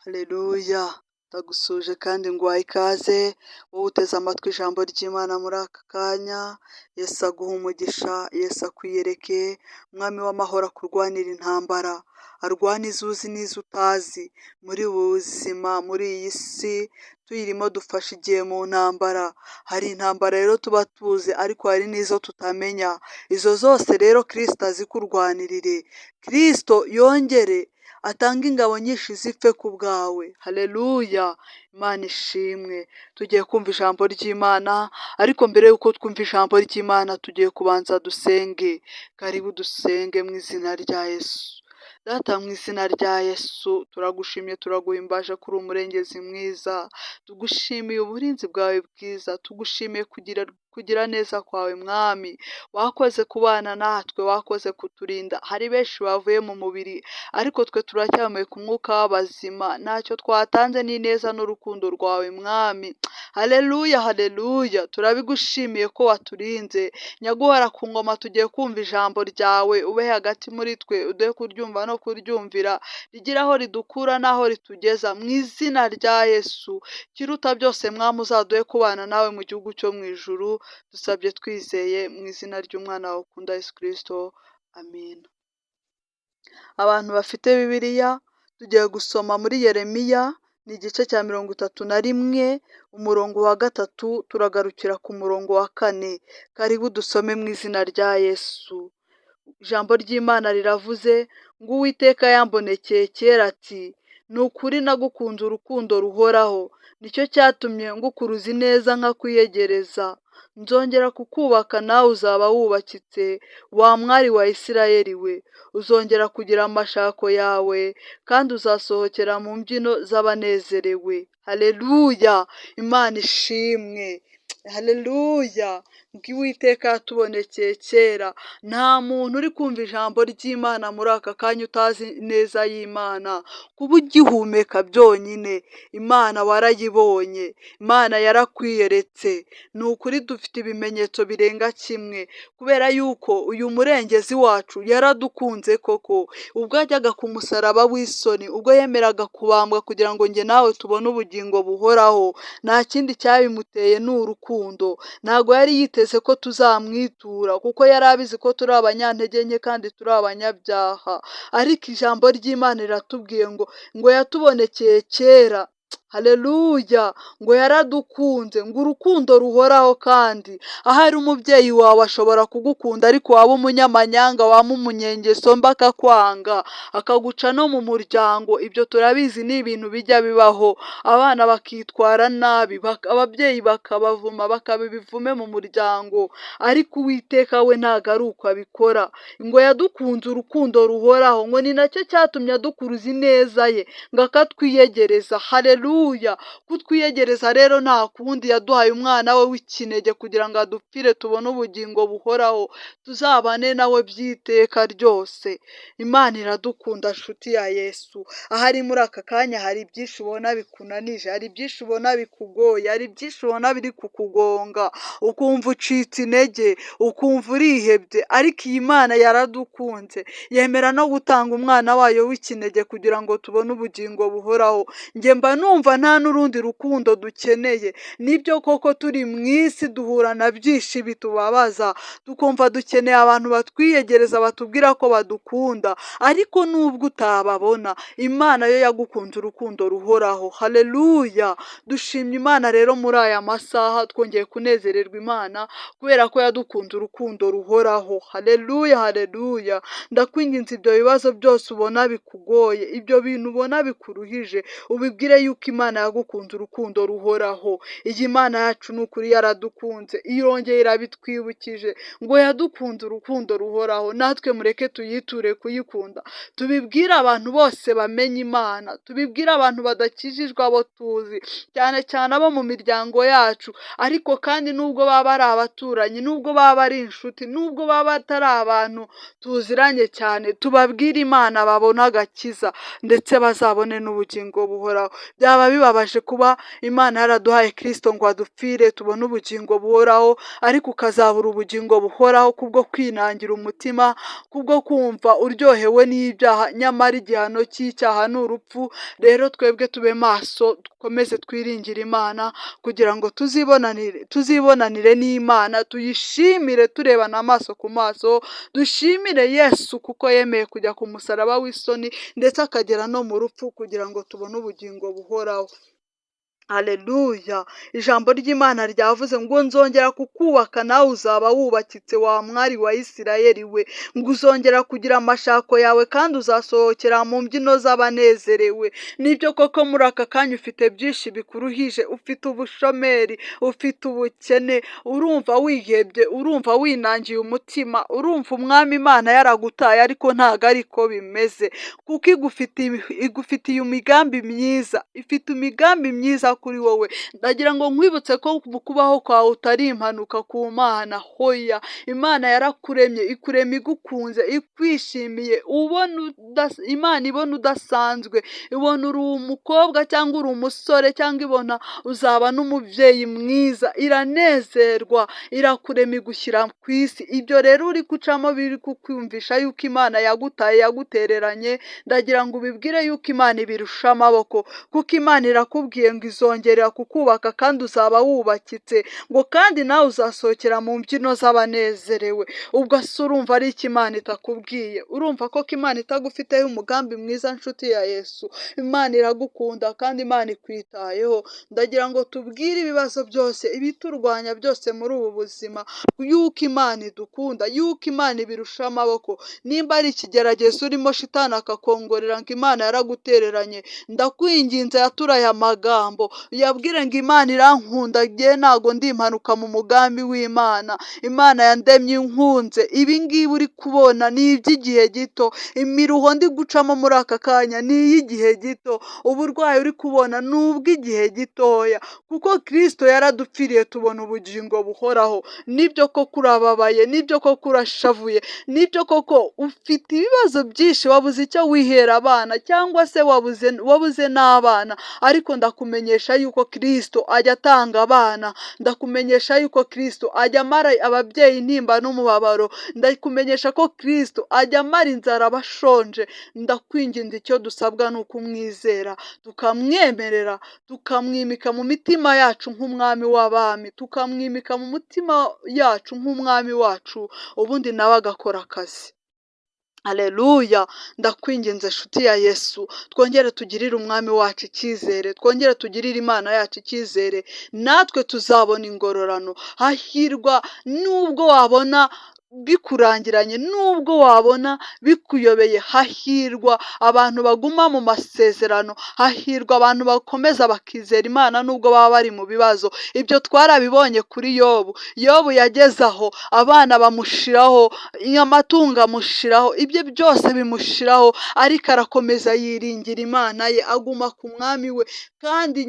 Haleluya! Ndagusuhuje kandi nguhaye ikaze, wowe uteze amatwi ijambo ry'Imana muri aka kanya. Yesu aguhe umugisha, Yesu akwiyereke, Umwami w'amahoro akurwanire intambara, arwane izo uzi n'izo utazi. Muri ubu buzima, muri iyi si tuyirimo dufashe igihe mu ntambara. Hari intambara rero tuba tuzi ariko hari n'izo tutamenya. Izo zose rero Kristo azikurwanirire. Kristo yongere atange ingabo nyinshi zipfe ku bwawe. Haleluya! Imana ishimwe. Tugiye kumva ijambo ry'Imana, ariko mbere y'uko twumva ijambo ry'Imana tugiye kubanza dusenge. Karibu dusenge mu izina rya Yesu. Data, mu izina rya Yesu, turagushimye, turaguhimbaje kuri umurengezi mwiza. Tugushimiye uburinzi bwawe bwiza, tugushimiye kugira neza kwawe, Mwami. Wakoze kubana natwe, wakoze kuturinda. Hari benshi bavuye mu mubiri, ariko twe turacyahumeka umwuka w'abazima. Ntacyo twatanze n'ineza n'urukundo rwawe, Mwami. Haleluya, haleluya! Turabigushimiye ko waturinze. Nyaguhora ku ngoma, tugiye kumva ijambo ryawe, ube hagati muri twe, uduhe kuryumva no kuryumvira, rigire aho ridukura n'aho ritugeza, mu izina rya Yesu. Ikiruta byose, Mwami, uzaduhe kubana nawe mu gihugu cyo mu ijuru. Dusabye twizeye mu izina ry'umwana wawe ukunda Yesu Kristo. Amina. Abantu bafite Bibiliya, tugiye gusoma muri Yeremiya, ni igice cya 31, umurongo wa 3, turagarukira ku murongo wa 4. Karibu dusome mu izina rya Yesu. Ijambo ry'Imana riravuze ngo: "Uwiteka yambonekeye kera ati: 'Ni ukuri nagukunze urukundo ruhoraho, nicyo cyatumye ngukuruza ineza nkakwiyegereza. Nzongera kukubaka nawe uzaba wubakitse, wa mwari wa Isirayeli we. Uzongera kugira amashako yawe kandi uzasohokera mu mbyino z'abanezerewe.'" Haleluya! Imana ishimwe. Haleluya! Ngo Uwiteka yatubonekeye kera. Nta muntu uri kumva ijambo ry'Imana muri aka kanya utazi neza y'Imana. Kuba ugihumeka byonyine, Imana warayibonye, Imana yarakwiyeretse. Ni ukuri dufite ibimenyetso birenga kimwe, kubera yuko uyu murengezi wacu yaradukunze koko. Ubwo yajyaga ku musaraba w'isoni, ubwo yemeraga kubambwa kugira ngo njye nawe tubone ubugingo buhoraho, nta kindi cyabimuteye, ni urukundo. Ntabwo yari yiteze ko tuzamwitura, kuko yari abizi ko turi abanyantege nke kandi turi abanyabyaha. Ariko ijambo ry'Imana riratubwiye ngo yatubonekeye kera. Haleluya! Ngo yaradukunze, ngo urukundo ruhoraho. Kandi ahari umubyeyi wawe ashobora kugukunda, ariko waba umunyamanyanga, waba umunyengeso mbi, akakwanga, akaguca no mu muryango. Ibyo turabizi, ni ibintu bijya bibaho, abana bakitwara nabi, ababyeyi bakabavuma, bakaba ibivume mu muryango. Ariko Uwiteka we ntabwo ari uko abikora. Ngo yadukunze urukundo ruhoraho, ngo ni nacyo cyatumye adukuruza ineza ye, ngo akatwiyegereza. Haleluya! Kutwiyegereza rero nta kundi, yaduhaye umwana we w'ikinege kugira ngo adupfire tubone ubugingo buhoraho, tuzabane nawe by'iteka ryose. Imana iradukunda, nshuti ya Yesu. Ahari muri aka kanya hari byinshi ubona bikunanije, hari byinshi ubona bikugoye, hari byinshi ubona biri kukugonga, ukumva ucitse intege, ukumva urihebye. Ariko iyi Mana yaradukunze, yemera no gutanga umwana wayo w'ikinege kugira ngo tubone ubugingo buhoraho. Njye mba numva nta n'urundi rukundo dukeneye. Nibyo koko, turi mu isi duhura na byinshi bitubabaza, tukumva dukeneye abantu batwiyegereza, batubwira ko badukunda. Ariko nubwo utababona, Imana yo yagukunze urukundo ruhoraho. Haleluya! Dushimye Imana rero muri aya masaha, twongeye kunezererwa Imana kubera ko yadukunze urukundo ruhoraho. Haleluya, haleluya! Ndakwinginze, ibyo bibazo byose ubona bikugoye, ibyo bintu ubona bikuruhije, ubibwire yuko Imana yagukunze urukundo ruhoraho. Iyi Mana yacu ni ukuri yaradukunze, irongeye irabitwibukije ngo yadukunze urukundo ruhoraho. Natwe mureke tuyiture kuyikunda, tubibwire abantu bose bamenye Imana, tubibwire abantu badakijijwe, abo tuzi, cyane cyane abo mu miryango yacu. Ariko kandi nubwo baba ari abaturanyi, nubwo baba ari inshuti, nubwo baba atari abantu tuziranye cyane, tubabwire Imana babone agakiza, ndetse bazabone n'ubugingo buhoraho. Byaba bibabaje kuba Imana yaraduhaye Kristo ngo adupfire tubone ubugingo buhoraho, ariko ukazabura ubugingo buhoraho kubwo kwinangira umutima, kubwo kumva uryohewe n'ibyaha, nyamara igihano cy'icyaha ni urupfu. Rero twebwe tube maso, dukomeze twiringire Imana kugira ngo tuzibonanire n'Imana, tuyishimire turebana amaso ku maso, dushimire Yesu kuko yemeye kujya ku musaraba w'isoni ndetse akagera no mu rupfu kugira ngo tubone ubugingo buhoraho. Haleluya! Ijambo ry'Imana ryavuze ngo nzongera kukubaka nawe uzaba wubakitse wa mwari wa Isirayeli we, ngo uzongera kugira amashako yawe kandi uzasohokera mu mbyino z'abanezerewe. Nibyo koko muri aka kanya ufite byinshi bikuruhije, ufite ubushomeri, ufite ubukene, urumva wihebye, urumva winangiye umutima, urumva Umwami Imana yaragutaye, ariko ntago ariko bimeze, kuko igufitiye imigambi myiza, ifite imigambi myiza kuri wowe. Ndagira ngo nkwibutse ko mu kubaho kwawe utari impanuka ku Mana, hoya. Imana yarakuremye, ikurema igukunze, ikwishimiye, ubona Imana ibona udasanzwe, ibona uri umukobwa cyangwa uri umusore cyangwa ibona uzaba n'umubyeyi mwiza, iranezerwa, irakurema igushyira ku isi. Ibyo rero uri gucamo biri kukumvisha yuko Imana yagutaye, yagutereranye, ndagira ngo ubibwire yuko Imana ibirusha amaboko, kuko Imana irakubwiye ngo izongerera kukubaka kandi uzaba wubakitse, ngo kandi nawe uzasohokera mu mbyino z'abanezerewe. Ubwo se urumva ari iki Imana itakubwiye? Urumva koko Imana itagufiteho umugambi mwiza, nshuti ya Yesu? Imana iragukunda kandi Imana ikwitayeho. Ndagira ngo tubwire ibibazo byose, ibiturwanya byose muri ubu buzima, yuko Imana idukunda, yuko Imana ibirusha amaboko. Nimba ari ikigeragezo urimo, shitani akakongorera ngo Imana yaragutereranye, ndakwinginze yatura aya magambo, uyabwire ngo Imana irankunda, njye ntago ndi impanuka mu mugambi w'Imana. Imana yandemye inkunze. Ibi ngibi uri kubona ni iby'igihe gito, imiruho ndi gucamo muri aka kanya ni iy'igihe gito, uburwayi uri kubona ni ubw'igihe gitoya, kuko Kristo yaradupfiriye tubona ubugingo buhoraho. Nibyo koko urababaye, nibyo koko urashavuye, nibyo koko ufite ibibazo byinshi, wabuze icyo wihera abana cyangwa se wabuze n'abana, ariko ndakumenyesha yuko Kristo ajya atanga abana, ndakumenyesha yuko Kristo ajya amara ababyeyi intimba n'umubabaro, ndakumenyesha ko Kristo ajya amara inzara abashonje. Ndakwinginze, icyo dusabwa ni ukumwizera, tukamwemerera, tukamwimika mu mitima yacu nk'umwami w'abami, tukamwimika mu mutima yacu nk'umwami wacu, ubundi nawe agakora akazi. Haleluya! Ndakwinginze nshuti ya Yesu, twongere tugirire Umwami wacu icyizere, twongere tugirire Imana yacu icyizere, natwe tuzabona ingororano. Hahirwa nubwo wabona bikurangiranye, nubwo wabona bikuyobeye, hahirwa abantu baguma mu masezerano, hahirwa abantu bakomeza bakizera Imana nubwo baba bari mu bibazo. Ibyo twarabibonye kuri Yobu. Yobu yageze aho abana bamushiraho, amatungo amushiraho, ibye byose bimushiraho, ariko arakomeza yiringira Imana ye, aguma ku Mwami we, kandi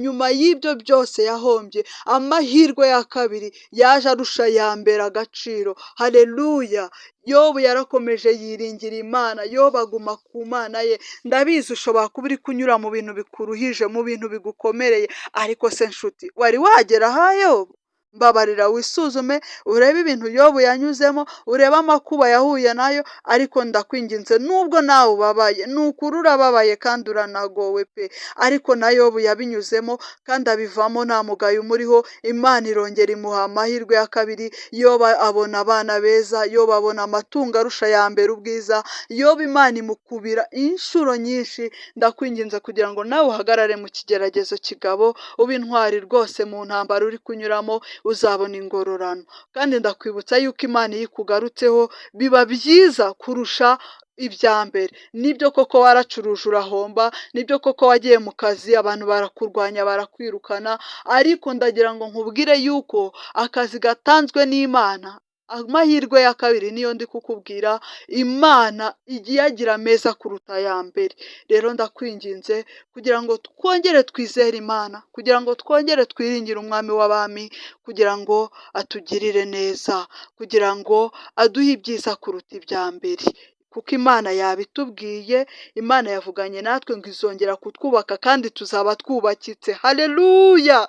nyuma y'ibyo byose yahombye, amahirwe ya kabiri yaje arusha aya mbere agaciro. Haleluya! Yobu yarakomeje yiringira Imana, Yobu aguma ku Mana ye. Ndabizi ushobora kuba uri kunyura mu bintu bikuruhije, mu bintu bigukomereye, ariko se nshuti, wari wagera aha Yobu? Mbabarira wisuzume, urebe ibintu Yobu yanyuzemo, urebe amakuba yahuye nayo, ariko ndakwinginze, nubwo nawe ubabaye, ni ukuri urababaye kandi uranagowe pe, ariko na Yobu yabinyuzemo kandi abivamo nta mugayo umuriho. Imana irongera imuha amahirwe ya kabiri, Yobu abona abana beza, Yobu abona amatungo arusha aya mbere ubwiza, Yobu Imana imukubira inshuro nyinshi. Ndakwinginze kugira ngo nawe uhagarare mu kigeragezo kigabo, ube intwari rwose mu ntambara uri kunyuramo, uzabona ingororano. Kandi ndakwibutsa yuko Imana iyo ikugarutseho biba byiza kurusha ibya mbere. Nibyo koko waracuruje urahomba, nibyo koko wagiye mu kazi abantu barakurwanya barakwirukana, ariko ndagira ngo nkubwire yuko akazi gatanzwe n'Imana, amahirwe ya kabiri niyo ndi kukubwira, Imana ijya iyagira meza kuruta aya mbere. Rero ndakwinginze kugira ngo twongere twizere Imana, kugira ngo twongere twiringire Umwami w'abami, kugira ngo atugirire neza, kugira ngo aduhe ibyiza kuruta ibya mbere. Kuko Imana yabitubwiye, Imana yavuganye natwe ngo izongera kutwubaka kandi tuzaba twubakitse. Haleluya!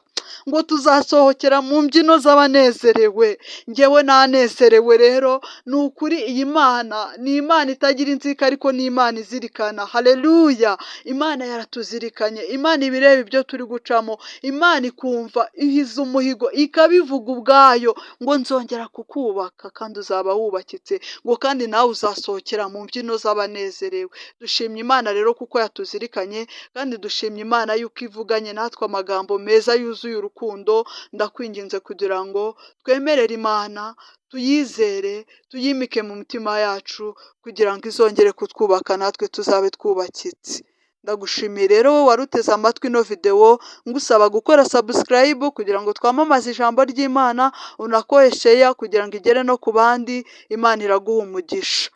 Ngo tuzasohokera mu mbyino z'abanezerewe. Ngewe nanezerewe rero, ni ukuri iyi Mana ni Imana itagira inzika ariko ni Imana izirikana. Haleluya! Imana yaratuzirikanye, Imana iba ireba ibyo turi gucamo, Imana ikumva ihize umuhigo ikabivuga ubwayo ngo nzongera kukubaka kandi uzaba wubakitse, ngo kandi nawe uzasohokera mu mbyino z'abanezerewe. Dushimye Imana rero kuko yatuzirikanye, kandi dushimye Imana yuko ivuganye natwe amagambo meza yuzuye urukundo. Ndakwinginze kugira ngo twemerere Imana, tuyizere, tuyimike mu mitima yacu kugira ngo izongere kutwubaka natwe tuzabe twubakitse. Ndagushimiye rero wowe wari uteze amatwi ino videwo, ngusaba gukora subscribe kugira ngo twamamaze ijambo ry'Imana, unakore share kugira ngo igere no ku bandi. Imana iraguha umugisha.